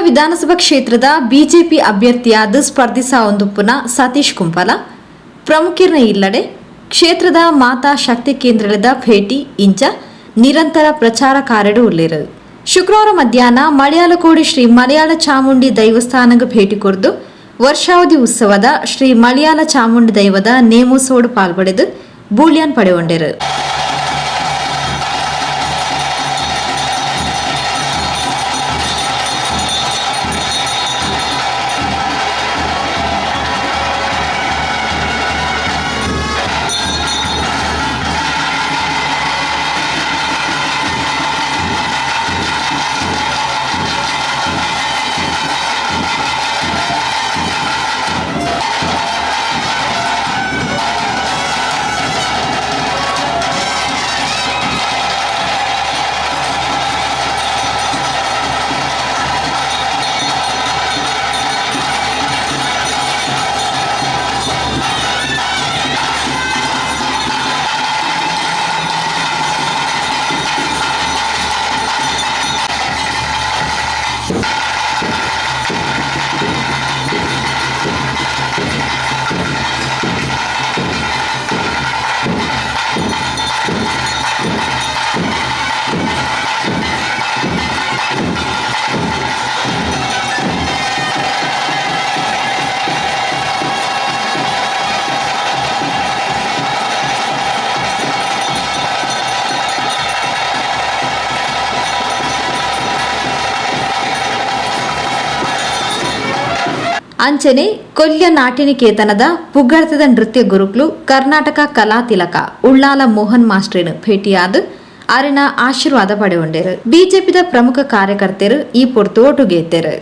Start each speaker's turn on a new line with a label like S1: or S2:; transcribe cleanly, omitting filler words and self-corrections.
S1: ವಿಧಾನಸಭಾ ಕ್ಷೇತ್ರದ ಬಿಜೆಪಿ ಅಭ್ಯರ್ಥಿಯಾದ ಸ್ಪರ್ಧಿಸ ಒಂದುಪ್ಪುನ ಸತೀಶ್ ಕುಂಪಲ ಪ್ರಮುಖಿರ್ನ ಇಲ್ಲಡೆ ಕ್ಷೇತ್ರದ ಮಾತಾ ಶಕ್ತಿ ಕೇಂದ್ರದ ಭೇಟಿ ಇಂಚ ನಿರಂತರ ಪ್ರಚಾರ ಕಾರ್ಯಡು ಉಲ್ಲೇರು. ಶುಕ್ರವಾರ ಮಧ್ಯಾಹ್ನ ಮಲಯಾಳಕೋಡಿ ಶ್ರೀ ಮಲಯಾಳ ಚಾಮುಂಡಿ ದೈವಸ್ಥಾನಕ್ಕೆ ಭೇಟಿ ಕೊರ್ದು ವರ್ಷಾವಧಿ ಉತ್ಸವದ ಶ್ರೀ ಮಲಯಾಳ ಚಾಮುಂಡಿ ದೈವದ ನೇಮೋತ್ಸವಡು ಪಾಲ್ಪಡೆದು ಬೂಳ್ಯಾನ್ ಪಡೆಗೊಂಡರು. ಅಂಚನೆ ಕೊಲ್ಯ ನಾಟ್ಯನಿಕೇತನದ ಪುಗರ್ತೆದ ನೃತ್ಯ ಗುರುಕ್ಲು, ಕರ್ನಾಟಕ ಕಲಾ ತಿಲಕ ಉಳ್ಳಾಲ ಮೋಹನ್ ಮಾಸ್ಟ್ರೇನು ಭೇಟಿಯಾದ ಅರಿನ ಆಶೀರ್ವಾದ ಪಡೆಗೊಂಡರು. ಬಿಜೆಪಿದ ಪ್ರಮುಖ ಕಾರ್ಯಕರ್ತರು ಈ ಪೊರ್ತು ಒಟ್ಟುಗೇತೆರು.